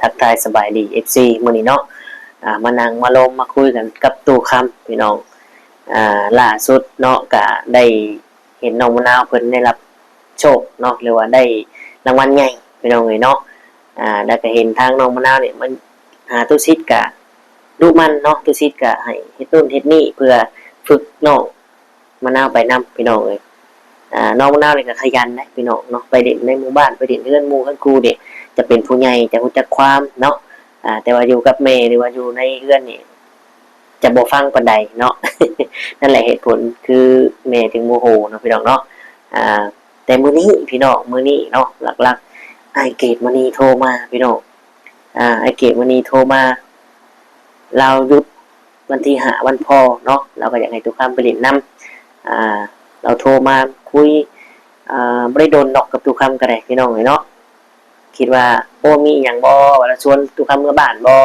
ທັກທາຍສະບາຍດີ ເອັຟຊີ ມື້ນີ້ເນາະ ອ່າ ມານັ່ງມາລົມມາຄຸຍກັນກັບຕູ້ຄຳ ພີ່ນ້ອງ. ອ່າ ລ່າສຸດເນາະ ກະໄດ້ເຫັນນ້ອງມະນາວເພິ່ນໄດ້ຮັບໂຊກເນາະ ຫຼືວ່າໄດ້ລາງວັນໃຫຍ່ ພີ່ນ້ອງເອີຍເນາະ. ອ່າ ແລ້ວກະເຫັນທາງນ້ອງມະນາວນີ້ມາຫາຕູ້ສິດ ກະດຸໝັ່ນເນາະ, ຕູ້ສິດກະໃຫ້ເຮັດໂນ່ນເຮັດນີ້ ເພື່ອຝຶກນ້ອງ ມະນາວໄປນຳ ພີ່ນ້ອງເອີຍ. ອ່າ ນ້ອງມະນາວນີ້ກໍຂະຫຍັນເດ້ ພີ່ນ້ອງເນາະ, ໄປຫຼິ້ນໃນໝູ່ບ້ານ ໄປຫຼິ້ນເຮືອນໝູ່ເຮືອນຄູ່ເດ້, ຈະເປັນຜູ້ໃຫຍ່ຈະຮູ້ຈັກຄວາມເນາະ. ອ່າ ແຕ່ວ່າຢູ່ກັບແມ່ ຫຼືວ່າຢູ່ໃນເຮືອນນີ້ ຈະບໍ່ຟັງປານໃດເນາະ. ນັ້ນແຫຼະເຫດຜົນຄືແມ່ຈຶ່ງໂມໂຫເນາະ ພີ່ນ້ອງເນາະ. ອ່າ ແຕ່ມື້ນີ້ ພີ່ນ້ອງ ມື້ນີ້ເນາະ ຫຼັກໆ ອ້າຍເກດມະນີໂທມາ ພີ່ນ້ອງ. ອ່າ ອ້າຍເກດມະນີໂທມາ ລາວຢຸດ ວັນທີຫ້າວັນພໍ່ເນາະ, ລາວກໍຢາກໃຫ້ຕູ້ຄຳໄປຫຼິ້ນນຳ. ອ່າ ລາວໂທມາຄຸຍ ອ່າ ບໍ່ໄດ້ດົນດອກກັບຕູ້ຄຳກໍໄດ້ ພີ່ນ້ອງເອີຍເນາະ. ຄິດວ່າ ໂອ້ ມີອີ່ຫຍັງບໍ່ ວ່າລາວຊວນຕູ້ຄຳເມືອບ້ານບໍ່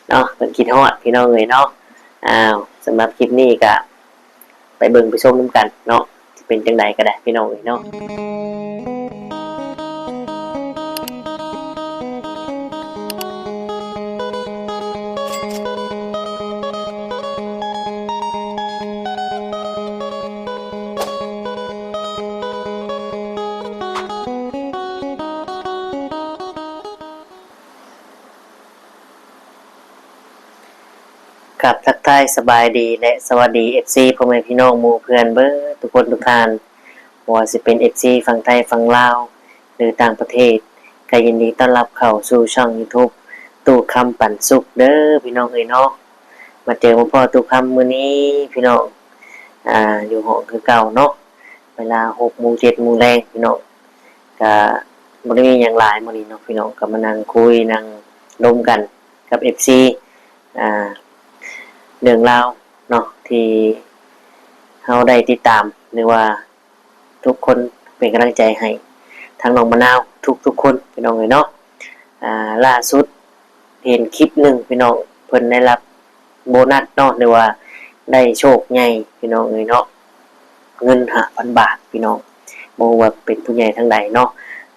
ເນາະ, ເພິ່ນຄິດຮອດ ພີ່ນ້ອງເອີຍເນາະ. ອ້າວ ສຳລັບຄລິບນີ້ກໍໄປເບິ່ງໄປຊົມນຳກັນເນາະ. ຊິເປັນຈັ່ງໃດກໍໄດ້ ພີ່ນ້ອງເອີຍເນາະ. ຄັບ ທັກທາຍສະບາຍດີ ແລະ ສະຫວັດດີ ເອັຟຊີ ພໍ່ແມ່ພີ່ນ້ອງໝູ່ເພື່ອນເບິດທຸກຄົນທຸກທ່ານ. ບໍ່ວ່າຊິເປັນ ເອັຟຊີ ຝັ່ງໄທ ຝັ່ງລາວ ຫຼື ຕ່າງປະເທດ ກໍຍິນດີຕ້ອນຮັບເຂົ້າສູ່ຊ່ອງ YouTube ຕູ້ຄຳປັນສຸກເດີ ພີ່ນ້ອງເອີຍເນາະ. ມາເຈີມາພໍ້ຕູ້ຄຳມື້ນີ້ ພີ່ນ້ອງ ອ່າ ຢູ່ຫ້ອງຄືເກົ່າເນາະ, ເວລາຫົກໂມງ ເຈັດໂມງແລງ ພີ່ນ້ອງ. ກະບໍ່ໄດ້ມີຫຍັງຫຼາຍມື້ນີ້ເນາະ ພີ່ນ້ອງ, ກໍມານັ່ງຄຸຍນັ່ງລົມກັນກັບ ເອັຟຊີ ອ່າ ເລື່ອງລາວເນາະ ທີ່ເຮົາໄດ້ຕິດຕາມ ຫຼືວ່າ ທຸກຄົນເປັນກຳລັງໃຈໃຫ້ທາງນ້ອງມະນາວທຸກໆຄົນ ພີ່ນ້ອງເອີຍເນາະ. ອ່າ ລ່າສຸດເຫັນຄລິບໜຶ່ງ ພີ່ນ້ອງ ເພິ່ນໄດ້ຮັບໂບນັດເນາະ ຫຼືວ່າໄດ້ໂຊກໃຫຍ່ ພີ່ນ້ອງເອີຍເນາະ, ເງິນຫ້າພັນບາດ ພີ່ນ້ອງ. ບໍ່ຮູ້ວ່າເປັນຜູ້ໃຫຍ່ທາງໃດເນາະ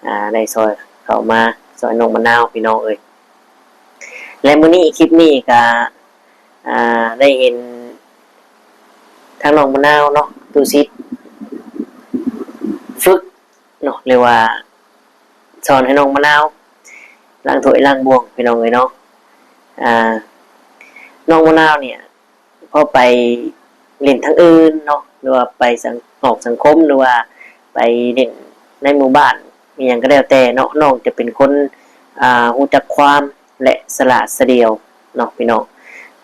ອ່າ ໄດ້ຊ່ອຍເຂົ້າມາຊ່ອຍນ້ອງມະນາວ ພີ່ນ້ອງເອີຍ. ແລະ ມື້ນີ້ ຄລິບນີ້ກະ ອ່າ ໄດ້ເຫັນທາງນ້ອງມະນາວເນາະ ຕູ້ສິດຝຶກເນາະ ຫຼືວ່າສອນໃຫ້ນ້ອງມະນາວລ້າງຖ້ວຍລ້າງບ່ວງ ພີ່ນ້ອງເອີຍເນາະ. ອ່າ ນ້ອງມະນາວເນີ້ຍ ພໍໄປຫຼິ້ນທາງອື່ນເນາະ ຫຼືວ່າໄປສັງ ອອກສັງຄົມ ຫຼືວ່າໄປຫຼິ້ນໃນໝູ່ບ້ານ ອີ່ຫຍັງກໍແລ້ວແຕ່ເນາະ, ນ້ອງຈະເປັນຄົນ ອ່າ ຮູ້ຈັກຄວາມ ແລະ ສະຫຼາດສະຫຼຽວເນາະ ພີ່ນ້ອງ.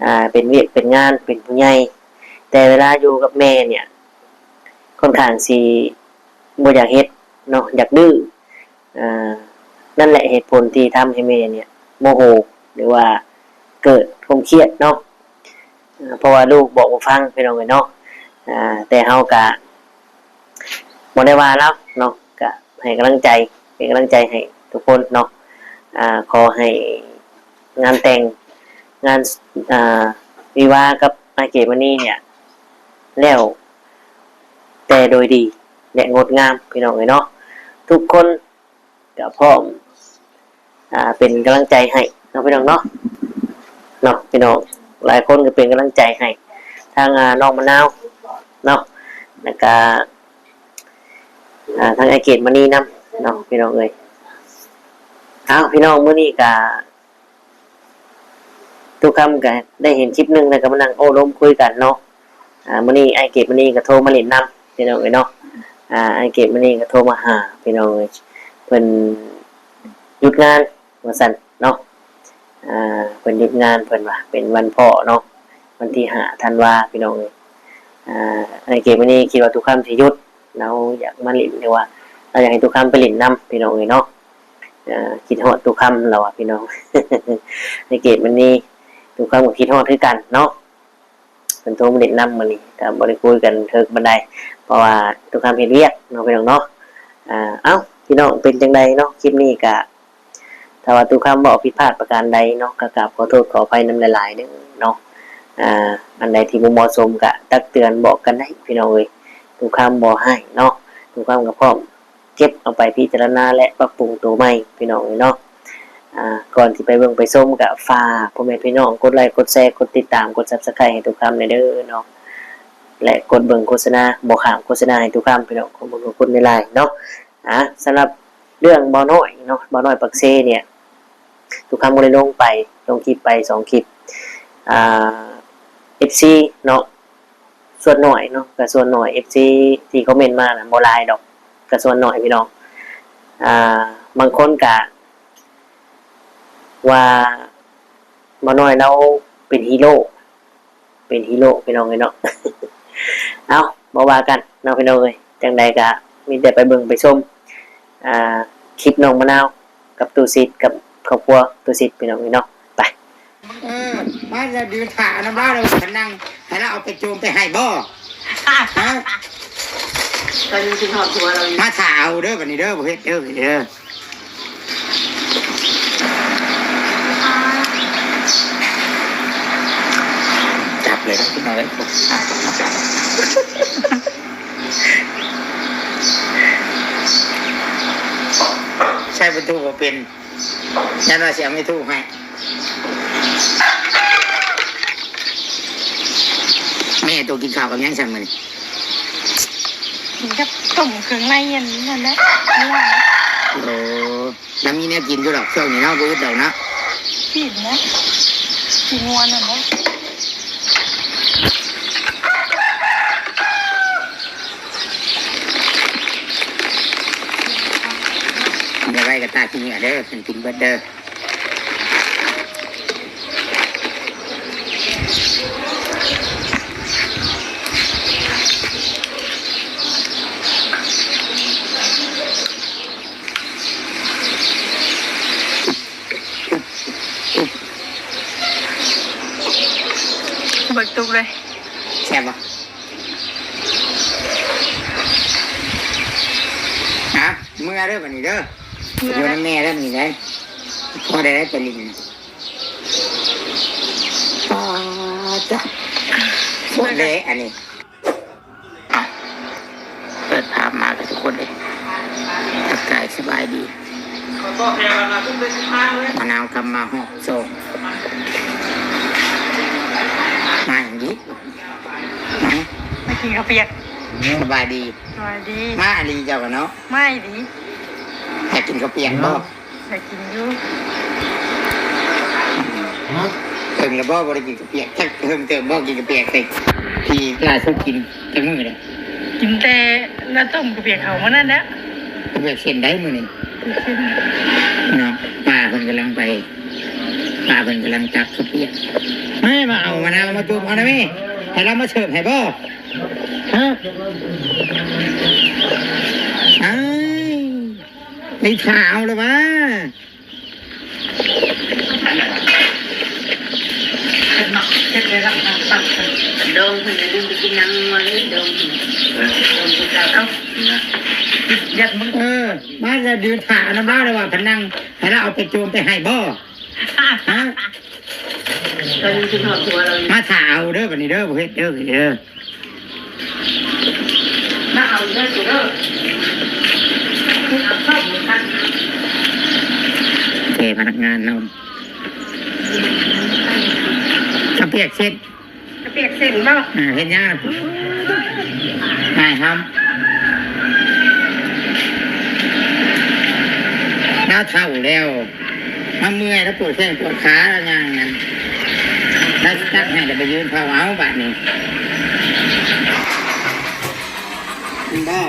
ອ່າ ເປັນວຽກເປັນງານ ເປັນຜູ້ໃຫຍ່, ແຕ່ເວລາຢູ່ກັບແມ່ເນີ້ຍ ຂ້ອນຂ້າງຊິບໍ່ຢາກເຮັດເນາະ, ຢາກດື້. ອ່າ ນັ້ນແຫຼະເຫດຜົນທີ່ທຳໃຫ້ແມ່ເນີ້ຍໂມໂຫ ຫຼືວ່າເກີດຄວາມຄຽດເນາະ, ອ່າ ເພາະວ່າລູກບອກບໍ່ຟັງ ພີ່ນ້ອງເອີຍເນາະ. ອ່າ ແຕ່ເຮົາກະບໍ່ໄດ້ວ່າລາວເນາະ, ກະໃຫ້ກຳລັງໃຈ ເປັນກຳລັງໃຈໃຫ້ທຸກຄົນເນາະ. ອ່າ ຂໍໃຫ້ງານແຕ່ງ ງານ ອ່າ ວິວາກັບອ້າຍເກດມະນີເນີ້ຍ ແລ້ວແຕ່ໂດຍດີ ແລະ ງົດງາມ ພີ່ນ້ອງເອີຍເນາະ. ທຸກຄົນກໍພ້ອມ ອ່າ ເປັນກຳລັງໃຈໃຫ້ເນາະ ພີ່ນ້ອງເນາະ. ເນາະ ພີ່ນ້ອງ ຫຼາຍຄົນກໍເປັນກຳລັງໃຈໃຫ້ທາງ ອ່າ ນ້ອງມະນາວເນາະ ແລ້ວກໍ ອ່າ ທາງອ້າຍເກດມະນີນຳເນາະ ພີ່ນ້ອງເອີຍ. ເອົາ ພີ່ນ້ອງ ມື້ນີ້ກໍ ທຸກຄ່ຳກໍໄດ້ເຫັນຄລິບໜຶ່ງ ແລ້ວກໍມານັ່ງໂອ້ລົມຄຸຍກັນເນາະ. ອ່າ ມື້ນີ້ອ້າຍເກດມະນີກໍໂທມາຫຼິ້ນນຳ ພີ່ນ້ອງເອີຍເນາະ. ອ່າ ອ້າຍເກດມະນີກໍໂທມາຫາ ພີ່ນ້ອງເອີຍ, ເພິ່ນຢຸດງານວ່າຊັ້ນເນາະ. ອ່າ ເພິ່ນຢຸດງານ ເພິ່ນວ່າເປັນວັນພໍ່ເນາະ, ວັນທີຫ້າທັນວາ ພີ່ນ້ອງເອີຍ. ອ່າ ອ້າຍເກດມະນີຄິດວ່າຕຸກຄຳຊິຢຸດ, ລາວຢາກມາຫຼິ້ນ ຫຼືວ່າລາວຢາກໃຫ້ຕຸກຄຳໄປຫຼິ້ນນຳ ພີ່ນ້ອງເອີຍເນາະ. ເອີ ຄິດຮອດຕຸກຄຳລາວວ່າ ພີ່ນ້ອງ. ອ້າຍເກດມະນີ ຕຸກຄຳກໍຄິດຮອດຄືກັນເນາະ, ເພິ່ນໂທມາຫຼິ້ນນຳມື້ນີ້ ກໍບໍ່ໄດ້ຄຸຍກັນເຖິງປານໃດ ເພາະວ່າຕຸກຄຳເຮັດວຽກເນາະ ພີ່ນ້ອງເນາະ. ອ່າ ເອົ້າ ພີ່ນ້ອງ ເປັນຈັ່ງໃດເນາະ ຄລິບນີ້ກະ ຖ້າວ່າຕຸກຄຳເວົ້າຜິດພາດປະການໃດເນາະ ກໍກາບຂໍໂທດຂໍອະໄພນຳຫຼາຍໆເດີເນາະ. ອ່າ ອັນໃດທີ່ບໍ່ເໝາະສົມກໍຕັກເຕືອນບອກກັນໄດ້ ພີ່ນ້ອງເອີຍ, ຕຸກຄຳບໍ່ຮ້າຍເນາະ. ຕຸກຄຳກໍພ້ອມເກັບເອົາໄປພິຈາລະນາ ແລະ ປັບປຸງໂຕໃໝ່ ພີ່ນ້ອງເອີຍເນາະ. ອ່າ ກ່ອນຊິໄປເບິ່ງໄປຊົມ ກໍຝາກພໍ່ແມ່ພີ່ນ້ອງກົດໄລ ກົດແຊ ກົດຕິດຕາມ ກົດ Subscribe ໃຫ້ຕຸຄຳແດ່ເດີເນາະ ແລະ ກົດເບິ່ງໂຄສະນາ ບໍ່ຂ້າມໂຄສະນາໃຫ້ຕຸຄຳ ພີ່ນ້ອງ ຂອບຄຸນ ຂອບຄຸນຫຼາຍໆເນາະ. ອ່າ ສຳລັບເລື່ອງບ່າວນ້ອຍເນາະ ບ່າວນ້ອຍປາກເຊນີ້ ຕຸຄຳກໍໄດ້ລົງໄປ ລົງຄລິບໄປສອງຄລິບ ອ່າ ເອັຟຊີເນາະ ສ່ວນໜ້ອຍເນາະ ກໍສ່ວນໜ້ອຍ ເອັຟຊີທີ່ຄອມເມັນມານະ ບໍ່ຫຼາຍດອກ ກໍສ່ວນໜ້ອຍພີ່ນ້ອງ. ອ່າ ບາງຄົນກະວ່າ ບ່າວນ້ອຍລາວເປັນຮີໂຣ ເປັນຮີໂຣພີ່ນ້ອງເອີຍເນາະ. ເອົ້າ ບໍ່ວ່າກັນເນາະພີ່ນ້ອງເອີຍ ຈັ່ງໃດກະມີແຕ່ໄປເບິ່ງໄປຊົມ ອ່າ ຄລິບນ້ອງມະນາວ ກັບຕູ້ສິດ ກັບຄອບຄົວຕູ້ສິດ ພີ່ນ້ອງເອີຍເນາະ. ໄປ ເອີ ມາແລ້ວ ຢືນຖ້ານຳລາວແລ້ວ ຄັນນັ່ງໃຫ້ລາວເອົາໄປໂຈມໄປໃຫ້ບໍ່? ຮະ? ຕອນນີ້ຊິຮອດຜົວລາວຢູ່ ມາຖ້າເອົາເດີ ບັດນີ້ເດີ ບໍ່ເຮັດເດີ ເດີ. ຈັບເລີຍ ຂຶ້ນມາເລີຍ ໃຊ້ປະຕູບໍ່ເປັນ. ຢ້ານວ່າຊິເອົາໄມ້ທູບໃຫ້. ແມ່ໂຕກິນເຂົ້າກັບຫຍັງຊັ້ນມື້ນີ້? ກິນກັບຕົ້ມເຄື່ອງໃນອັນນັ້ນແຫຼະ. ໂອ້ ລາວມີແນວກິນຢູ່ດອກຊ່ວງນີ້ເນາະ ບໍ່ອຶດດອກເນາະ. ກິນນະ ກິນມ່ວນນັ້ນແຫຼະ. ຢ່າໄວ້ກັບຕາຂີ້ເຫຍື້ອເດີ ມັນກິນເບິດເດີ. ເບິ່ງຕຸກເລີຍ ແຊບບໍ່? ຮະ ເມືອເດີບັດນີ້ເດີ ເມືອ ຢູ່ນຳແມ່ເດີບັດນີ້ເດີ ພໍໄດ້ໄດ້ໄປຫຼິ້ນ. ປາດ ໂຄດເລະອັນນີ້. ເອົາ ເປີດພາບມາກັບທຸກຄົນເດ້ ທັກທາຍສະບາຍດີ. ມະນາວກັບມາຮອບສອງ ມາຫຍັງອີກ? ມາກິນເຂົ້າປຽກ. ສະບາຍດີ. ສະບາຍດີ. ມາອີ່ຫຼີເຈົ້າກະເນາະ. ມາອີ່ຫຼີ. ຢາກກິນເຂົ້າປຽກບໍ່? ຢາກກິນຢູ່. ເຖິງແລ້ວບໍ່ ບໍ່ໄດ້ກິນເຂົ້າປຽກ ຈັກເຖິງເຕີບບໍ່ກິນເຂົ້າປຽກ ແຕ່ທີ່ລ່າສຸດກິນຈັກມື້ແລ້ວ? ກິນແຕ່ນ້ຳຕົ້ມເຂົ້າປຽກເຂົ້າມື້ນັ້ນແຫຼະ. ເຂົ້າປຽກເສັ້ນໃດມື້ນີ້? ເສັ້ນເນາະ. ປ້າເພິ່ນກຳລັງໄປ ປ້າເພິ່ນກຳລັງຕັກເຂົ້າປຽກ. ແມ່ ມາເອົາມະນາວມາຈຸ່ມເອົານະແມ່ ໃຫ້ລາວມາເສີບໃຫ້ບໍ່? ຮະ? ອ້າຍ ໄປຖ້າເອົາລະຫວາ? ດອງເພິ່ນນະ ດຶງໄປກິນນ້ຳງົວເລີຍ ດອງເພິ່ນ ດອງຄືເກົ່າ. ເອີ ມາແລ້ວ ຢືນຖ້ານຳລາວແລ້ວວ່າ ຄັນນັ່ງໃຫ້ລາວເອົາໄປໂຈມໄປໃຫ້ບໍ່? ຮະ? ມາຖ້າເອົາເດີ ບັດນີ້ເດີ ບໍ່ເຮັດເດີ ເດີ. ມາເອົາເດີ ເດີ ເອົາເຂົ້າໝູກັນ. ແກ່ພະນັກງານເຮົາ ເຂົ້າປຽກເຊັດ ເຂົ້າປຽກເສັ້ນບໍ່? ເຮັດຫຍັງ? ຫາຍຫຳ ລາວເຖົ້າແລ້ວ. ລາວເມື່ອຍ ລາວປວດແຂ້ງປວດຂາ ລາວຍ່າງນັ້ນ ລາວຊິຕັກໃຫ້ ລາວໄປຢືນເຝົ້າເອົາບາດນີ້. ເຫັນບໍ່?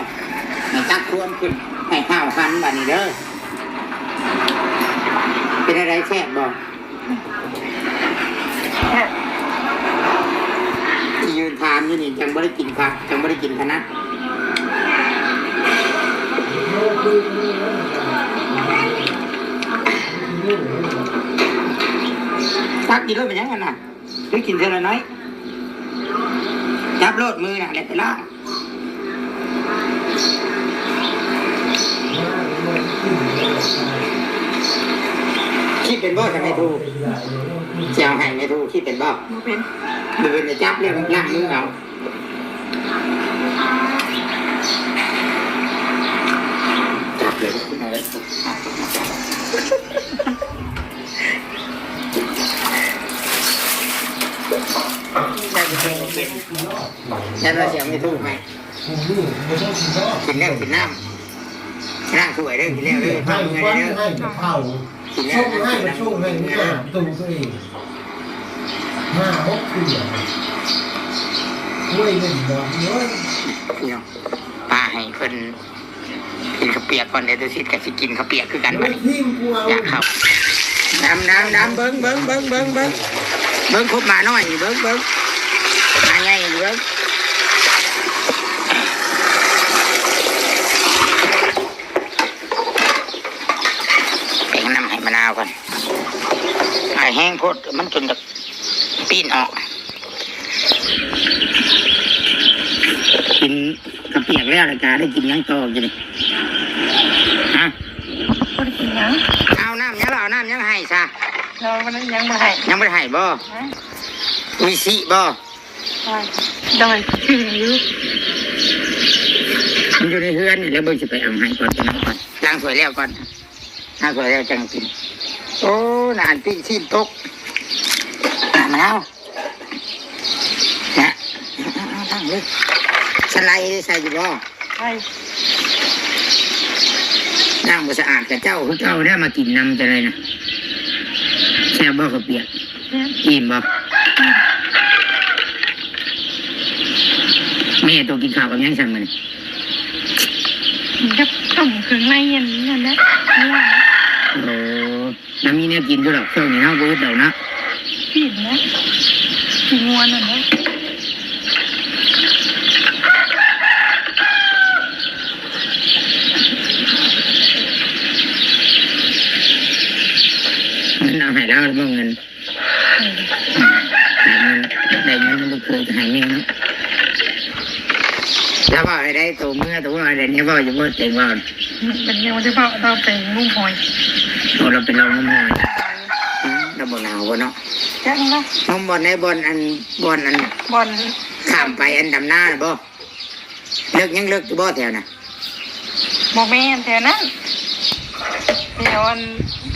ໃຫ້ຕັກຄວມຂຶ້ນ ໃຫ້ເຂົ້າຫັນບາດນີ້ເດີ. ເປັນຈັ່ງໃດ ແຊບບໍ່? ທີ່ຢືນຖາມຢູ່ນີ້ ຈັ່ງບໍ່ໄດ້ກິນຄັກ ຈັ່ງບໍ່ໄດ້ກິນຂະໜາດ. ຕັກກິນໂລດ ເປັນຫຍັງຫັ້ນນະ? ຫຼືກິນເທື່ອລະໜ້ອຍ? ຈັບໂລດ ມືນະ ແລ້ວໄປລ້າງ. ຄິດເປັນບໍ່ ຊະແມ່ທູ? ຊິເອົາໃຫ້ແມ່ທູ ຄິດເປັນບໍ່? ບໍ່ເປັນ. ບໍ່ເປັນ ຈັບແລ້ວລ້າງມືເອົາ. ຈັບເລີຍ ເອົາເລີຍ. ແລ້ວເຮົາຊິເອົາໄປທຸບໃຫ້ ກິນແລ້ວກິນນ້ຳ ລ້າງຖ້ວຍເດີ້ ກິນແລ້ວເດີ້ ພາເມືອເດີ້ ກິນແລ້ວ ໃຫ້ປະຊຸມໃຫ້ເມືອ ປະຕູຕົວເອງ ຫ້າຫົກເທື່ອ ໂອ້ຍ ເງິນບໍ່ ໂອ້ຍ ພີ່ນ້ອງ ປາໃຫ້ເພິ່ນ ກິນເຂົ້າປຽກກ່ອນ ດຽວຕຸສິດກໍຊິກິນເຂົ້າປຽກຄືກັນບັດນີ້ ຢາກເຂົ້າ ດຳ ດຳ ດຳ ເບິ່ງ ເບິ່ງ ເບິ່ງ ເບິ່ງ ເບິ່ງ ເບິ່ງ ຄົບໝານ້ອຍນີ້ ເບິ່ງ ເບິ່ງ ໝາໃຫຍ່ນີ້ ເບິ່ງ ແປງນ້ຳໃຫ້ມະນາວກ່ອນ ອ້າຍແຮງໂພດ ມັນຈົນຈະ ປີ້ນອອກ ກິນເຂົ້າປຽກແລ້ວ ແລ້ວກະໄດ້ກິນຫຍັງຕໍ່ກິນນີ້ ຮະ? ບໍ່ໄດ້ກິນຫຍັງ ເອົານ້ຳຫຍັງລະ ເອົານ້ຳຫຍັງໃຫ້ຊະ? ເຮົາມັນຍັງບໍ່ໄດ້ ຍັງບໍ່ໄດ້ໃຫ້ບໍ່? ຮະ? ມີຊິບໍ່? ໂດຍ ຊື້ຢູ່ ມັນຢູ່ໃນເຮືອນນີ້ແຫຼະ ເບິ່ງຊິໄປເອົາໃຫ້ກ່ອນ ຈັກໜ້ອຍກ່ອນ ລ້າງຖ້ວຍແລ້ວກ່ອນ ລ້າງຖ້ວຍແລ້ວຈັ່ງກິນ ໂອ້ ນານປີ້ງຊີ້ນຕົກ ມາແລ້ວ ນະ ເອົາໆໆ ຕັ້ງເລີຍ ສະໄລໄດ້ໃສ່ຢູ່ບໍ່? ໃສ່ ລ້າງບໍ່ສະອາດກະເຈົ້າຄືເກົ່າແລ້ວ ມາກິນນຳຈັ່ງໃດນະ ແຊບບໍ່ເຂົ້າປຽກ? ແຊບ ອີ່ມບໍ່? ອີ່ມ ແມ່ໂຕກິນເຂົ້າກັບຫຍັງຊັ້ນມື້ນີ້? ກັບຕົ້ມເຄື່ອງໃນອັນນັ້ນແຫຼະ ໂອ້ ຍັງມີແນວກິນຢູ່ດອກ ຊ່ວງນີ້ເຮົາບໍ່ອຶດດອກເນາະ ກິນນະ ກິນມ່ວນນັ້ນແຫຼະ ເງິນເອົາໃຫ້ລາວບໍ່ເງິນ? ໄດ້ເງິນ ໄດ້ເງິນ ລູກເຂີຍຈະໃຫ້ແມ່ເນາະ ລາວເວົ້າໃຫ້ໄດ້ ໂຕເມືອ ໂຕເວົ້າໃຫ້ໄດ້ ແນວເວົ້າຢູ່ບໍ່ ເຈັງເວົ້າ ມັນຍັງບໍ່ໄດ້ເວົ້າ ລາວໄປງຸ້ມຫອຍ ໂອ້ ລາວໄປລອງງຸ້ມຫອຍ ອືມ ລາວບໍ່ໜາວບໍ່ເນາະ ຈັກນະ ງຸ້ມບ່ອນໃດ ບ່ອນອັນ ບ່ອນອັນ ບ່ອນ ຂ້າມໄປອັນດຳນານະບໍ່? ເລິກ ຍັງເລິກຢູ່ບໍ່ແຖວນະ? ບໍ່ແມ່ນແຖວນັ້ນ ແຖວອັນ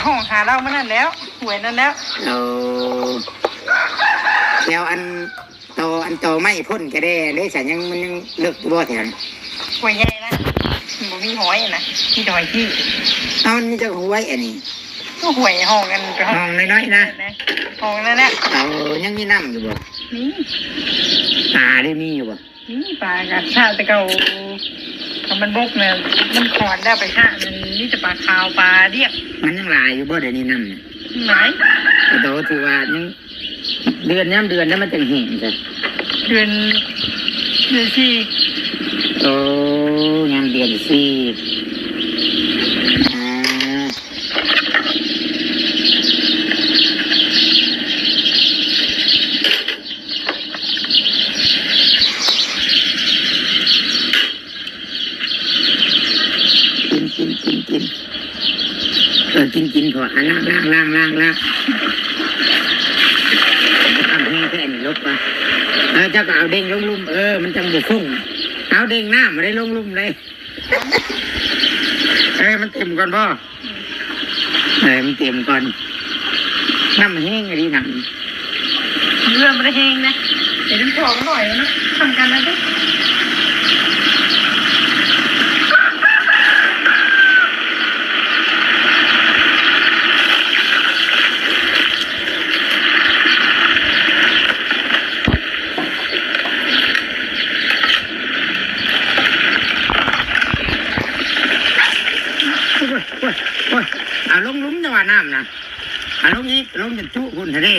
ຫ້ອງຫາເຫຼົ້າມື້ນັ້ນແຫຼ້ວ ຫ້ວຍນັ້ນແຫຼ້ວ ໂອ້ ແຖວອັນ ຕໍ່ ອັນຕໍໄມ້ພົ້ນກະແດ່ເດ້ ສາຍັງ ມັນຍັງເລິກຢູ່ບໍ່ແຖວນັ້ນ? ຫ້ວຍໃຫຍ່ນະ ມັນບໍ່ມີຫອຍນະ ມີແຕ່ຫອຍກີ້ ເອົ້າ ມັນມີຈັກຫ້ວຍອັນນີ້? ກໍຫ້ວຍຫ້ອງອັນ ຫ້ອງນ້ອຍໆນະ ຫ້ອງນັ້ນແຫຼະ ເອົາ ຍັງມີນ້ຳຢູ່ບໍ່? ມີ ປາໄດ້ມີຢູ່ບໍ່? ມີປາກະຊະແຕ່ເກົ່າ ຄັນມັນບົກນະ ມັນຂອດແລ້ວໄປຊະ ມັນມີແຕ່ປາຂາວປາດຽກ ມັນຍັງຫຼາຍຢູ່ບໍ່ ດຽວນີ້ນ້ຳນະ? ຫຼາຍ ໂຕ ຖືວ່າຍັງ ເດືອນ ຍາມເດືອນນະມັນຈັ່ງແຫ້ງຊະ ເດືອນ ເດືອນສີ່ ໂອ້ ຍາມເດືອນສີ່ ອາ ກິນ ກິນ ກິນ ກິນ ເອີ ກິນ ກິນ ພໍ ອາ ລ້າງ ລ້າງ ລ້າງ ລ້າງ ລ້າງ ທຳແຮງແທ້ນີ້ ລົບກ່ອນ ເອີ ເຈົ້າກໍເອົາເດັ່ງລົງລຸ່ມ ເອີ ມັນຈັ່ງບໍ່ຟຸ້ງ ເອົາເດັ່ງນ້ຳມາໄດ້ລົງລຸ່ມເດ້ ເອີ ມັນເຕັມກ່ອນບໍ່? ເອີ ໃຫ້ມັນເຕັມກ່ອນ ນ້ຳແຮງອີ່ຫຼີນ້ຳ ເຮືອບໍ່ໄດ້ແຮງນະ ເຫັນມັນພອງໜ້ອຍເນາະ ສ່ຳກັນນະເດ້. ໂອ້ຍ ໂອ້ຍ ໂອ້ຍ ເອົາລົງລຸ່ມ ຈະວ່ານ້ຳນະ ເອົາລົງອີກ ລົງຈົນຈຸພຸ້ນເດ້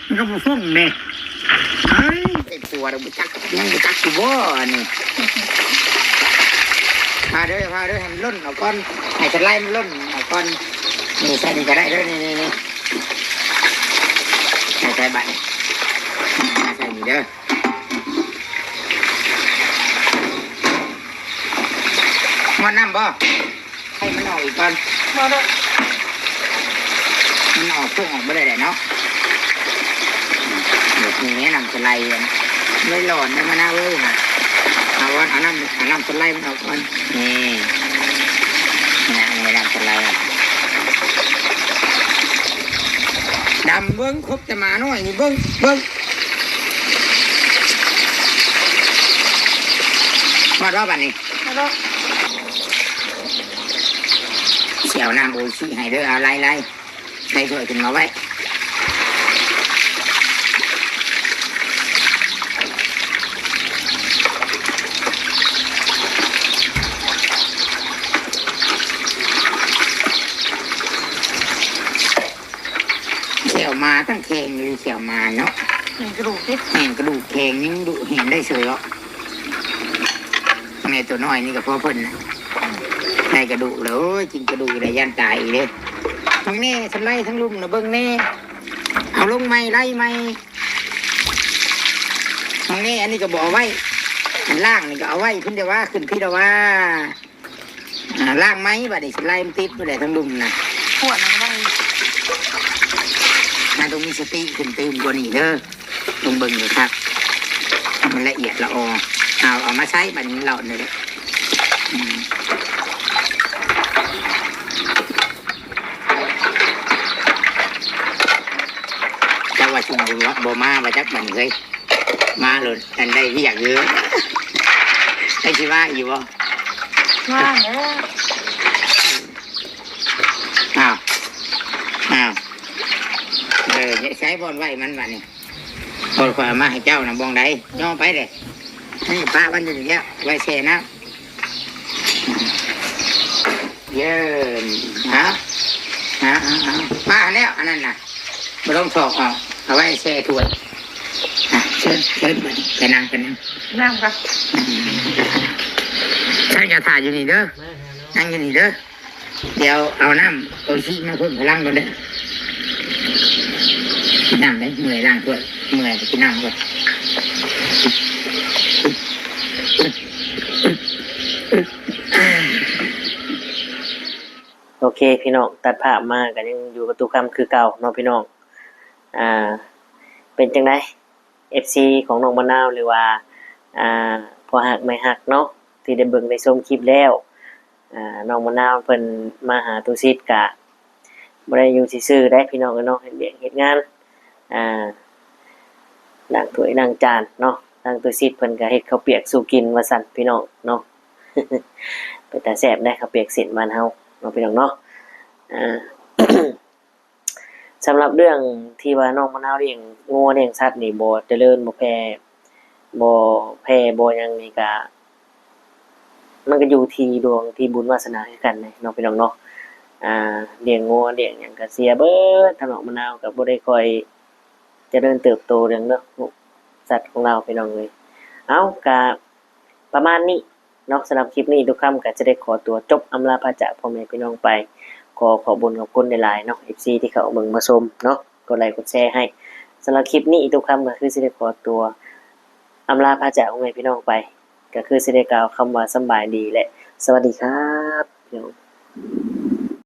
ມັນກໍບໍ່ຟົງເດ້. ເອີຍ ໄອ້ຜົວ ບໍ່ຈັກ ຍັງບໍ່ຈັກຢູ່ບໍ່ອັນນີ້? ພາເດີ້ ພາເດີ້ ໃຫ້ມັນລົ້ນອອກກ່ອນ ໃຫ້ສະໄລມັນລົ້ນອອກກ່ອນ. ນີ້ ໃສ່ນີ້ກໍໄດ້ເດີ້ ນີ້ ນີ້ ນີ້ ໃສ່ ໃສ່ບາດນີ້ ໃສ່ນີ້ເດີ້. ໝົດນ້ຳບໍ່? ໃຫ້ມັນອອກອີກກ່ອນ. ບໍ່ໄດ້ ມັນອອກ ເພິ່ງອອກບໍ່ໄດ້ແຫຼະເນາະ. ນີ້ແຫຼະ ນ້ຳສະໄລ ມັນຫຼອນໄດ້ມານາເອີຍນະ. ເອົາກ່ອນ ເອົານ້ຳ ເອົານ້ຳສະໄລມັນອອກກ່ອນ. ນີ້ ນີ້ ນີ້ນ້ຳສະໄລ ດຳເບິ່ງ ຄົບແຕ່ໝານ້ອຍນີ້ ເບິ່ງ ເບິ່ງ. ຮອດບໍ່ບັດນີ້? ຮອດແລ້ວ. ຊິເອົານ້ຳໂອອິຊິໃຫ້ເດີ. ເອົາ ໄລ່ໆ ໃສ່ຖ້ວຍຂຶ້ນມາໄວ້. ແຂ້ວໝາຕັ້ງແຂງຢູ່ ແຂ້ວໝາເນາະ. ແຂງກະດູກຕິ ແຂງກະດູກແຂງ ຍັງດຸແຮງໄດ້ເສີຍເນາະ. ແມ່ໂຕນ້ອຍນີ້ກໍພໍເພິ່ນນະ ໄດ້ກະດູກແລ້ວ. ໂອ້ຍ ກິນກະດູກໄດ້ຢ້ານຕາຍອີກເດ້. ເບິ່ງແນ່ ສະໄລທັງລຸ່ມນະ ເບິ່ງແນ່. ເອົາລົງໃໝ່ ໄລ່ໃໝ່. ເບິ່ງແນ່ ອັນນີ້ກໍບໍ່ເອົາໄວ້ ອັນລ່າງນີ້ກໍເອົາໄວ້ພຸ້ນເດວ່າ ຂຶ້ນພີ້ລະວ່າ. ອ່າ ລ້າງໃໝ່ ບາດນີ້ຊິໄລ່ມັນຕິດບໍ່ໄດ້ທັງລຸ່ມນະ. ຂວດນະ ມັນຕ້ອງມີສະຕິຂຶ້ນຕື່ມກວ່ານີ້ເດີ. ຕ້ອງເບິ່ງຢູ່ຄັກ ໃຫ້ມັນລະອຽດລະອໍ. ເອົາ ເອົາມາໃຊ້ ບາດນີ້ມັນເລາະນີ້ແຫຼະ. ອືມ ຈັກວ່າຊິມາບໍ່ ບໍ່ມາ ວ່າຈັກບັດນີ້ເຮີ້ຍ. ມາໂລດ ອັນໄດ້ວຽກຢູ່. ໄດ້ຊິມາອີກບໍ່? ມາແລ້ວ. ອ້າວ ອ້າວ ເອີ ໃຊ້ບ່ອນໄວ້ມັນບັດນີ້. ບ່ອນຂ້ອຍເອົາມາໃຫ້ເຈົ້ານະ ບ່ອນໃດ? ຍ້ອນໄປເດ້. ນີ້ປະມັນຢູ່ນີ້ແລ້ວ ໄວ້ແຊ່ນ້ຳ. ເຢີ້ນ ເອົາ ເອົາ ເອົາ ເອົາ ປະແລ້ວ ອັນນັ້ນນະ ບໍ່ຕ້ອງຖອກອອກ ເອົາໄວ້ແຊ່ຖ້ວຍ. ອ່ະ ເຊີນ ເຊີນ ໄປນັ່ງ ໄປນັ່ງ ນັ່ງກ່ອນ. ອືມ ເຊີນ ຢ່າຖ້າຢູ່ນີ້ເດີ ນັ່ງຢູ່ນີ້ເດີ. ດຽວເອົານ້ຳໂອອິຊິມາເພີ່ມພະລັງກ່ອນເດີ. ກິນນ້ຳເດີ ເມື່ອຍລ້າງຖ້ວຍ ເມື່ອຍ ກິນນ້ຳກ່ອນ. ໂອເຄພີ່ນ້ອງ ຕັດພາບມາກໍຍັງຢູ່ກັບຕູ້ຄຳຄືເກົ່າເນາະພີ່ນ້ອງ. ອ່າ ເປັນຈັ່ງໃດ ເອັຟຊີຂອງນ້ອງມະນາວ ຫຼືວ່າ ອ່າ ພໍ່ຮັກແມ່ຮັກເນາະ ທີ່ໄດ້ເບິ່ງໄດ້ຊົມຄລິບແລ້ວ. ອ່າ ນ້ອງມະນາວເພິ່ນມາຫາຕູ້ສິດກະບໍ່ໄດ້ຢູ່ຊື່ໆເດ້ພີ່ນ້ອງເອີຍເນາະ ເຮັດວຽກເຮັດງານ ອ່າ ລ້າງຖ້ວຍລ້າງຈານເນາະ. ທາງຕູ້ສິດເພິ່ນກະເຮັດເຂົ້າປຽກສູ່ກິນວ່າຊັ້ນພີ່ນ້ອງເນາະ. ເປັນຕາແຊບເດ້ ເຂົ້າປຽກເສັ້ນບ້ານເຮົາເນາະພີ່ນ້ອງເນາະ. ອ່າ ສຳລັບເລື່ອງທີ່ວ່ານ້ອງມະນາວລ້ຽງງົວລ້ຽງສັດນີ້ ບໍ່ຈະເລີນ ບໍ່ແຜ່ ບໍ່ແຜ່ ບໍ່ຫຍັງນີ້ກະ ມັນກະຢູ່ທີ່ດວງທີ່ບຸນວາສະໜາຄືກັນເນາະພີ່ນ້ອງເນາະ. ອ່າ ລ້ຽງງົວລ້ຽງຫຍັງກະເສຍເບິດ ທາງນ້ອງມະນາວກະບໍ່ໄດ້ຄ່ອຍຈະເລີນເຕີບໂຕເລື່ອງເນາະ ສັດຂອງລາວພີ່ນ້ອງເອີຍ. ເອົ້າ ກະປະມານນີ້ ເນາະ. ສຳລັບຄລິບນີ້ ຕູ້ຄຳກໍຈະໄດ້ຂໍຕົວຈົບອຳລາພາຈາກພໍ່ແມ່ພີ່ນ້ອງໄປ. ຂໍຂອບບຸນຂອບຄຸນຫຼາຍໆເນາະ ເອັຟຊີ ທີ່ເຂົ້າເບິ່ງມາຊົມເນາະ ກົດໄລກົດແຊໃຫ້. ສຳລັບຄລິບນີ້ ຕູ້ຄຳກໍຄືຊິໄດ້ຂໍຕົວອຳລາພາຈາກພໍ່ແມ່ພີ່ນ້ອງໄປ ກໍຄືຊິໄດ້ກ່າວຄຳວ່າສຳບາຍດີ ແລະ ສະຫວັດດີຄັບ.